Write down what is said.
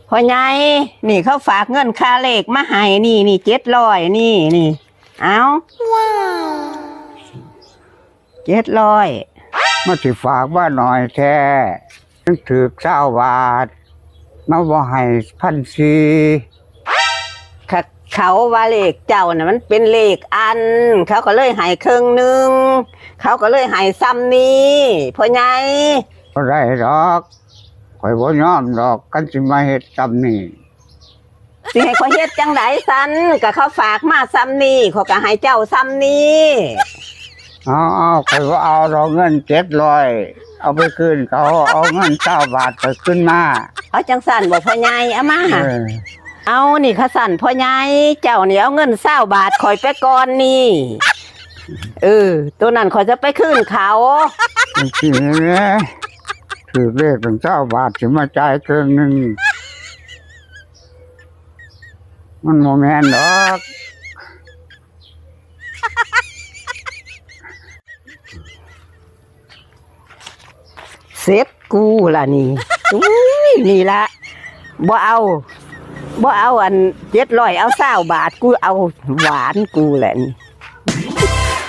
ພໍ່ໃຫຍ່ ນີ້ເຂົາຝາກເງິນຄ່າເລກມາໃຫ້ ນີ້ ນີ້ ເຈັດຮ້ອຍ ນີ້ ນີ້ ເອົາ ເຈັດຮ້ອຍ ມາຊິຝາກມາໜ້ອຍແທ້ ຍັງຖືກຊາວບາດ ມາບໍ່ໃຫ້ພັນສີ່ ເຂົາວ່າເລກເຈົ້ານະມັນເປັນເລກອັນ ເຂົາກໍເລີຍໃຫ້ເຄິ່ງໜຶ່ງ ເຂົາກໍເລີຍໃຫ້ຊ່ຳນີ້ ພໍ່ໃຫຍ່. ບໍ່ໄດ້ດອກ ຂ້ອຍບໍ່ຍອມດອກ ຄັນຊິມາເຮັດຊ່ຳນີ້. ຊິໃຫ້ຂ້ອຍເຮັດຈັ່ງໃດຊັ້ນ? ກໍເຂົາຝາກມາຊ່ຳນີ້ ຂ້ອຍກໍໃຫ້ເຈົ້າຊ່ຳນີ້. ເອົາໆ ຂ້ອຍບໍ່ເອົາດອກ ເງິນເຈັດຮ້ອຍ ເອົາໄປຄືນເຂົາ ເອົາເງິນຊາວບາດຂ້ອຍຄືນມາ. ເອົາຈັ່ງຊັ້ນບໍພໍ່ໃຫຍ່? ເອົາມາ. ເອີ ເອົານີ້ ຄັນຊັ້ນພໍ່ໃຫຍ່ ເຈົ້ານີ້ເອົາເງິນຊາວບາດຂ້ອຍໄປກ່ອນນີ້. ເອີ ໂຕນັ້ນຂ້ອຍຈະໄປຄືນເຂົາ. ຈັ່ງຊີ້ແຫຼະ ຖືກເລກຕັ້ງຊາວບາດ ຊິມາຈ່າຍເຄິ່ງໜຶ່ງ ມັນບໍ່ແມ່ນດອກ. ເສັດກູລະນີ້ ອຸ້ຍ ນີ້ລະ ບໍ່ເອົາ ບໍ່ເອົາອັນເຈັດຮ້ອຍ ເອົາຊາວບາດ ກູເອົາຫວານກູລະນີ້.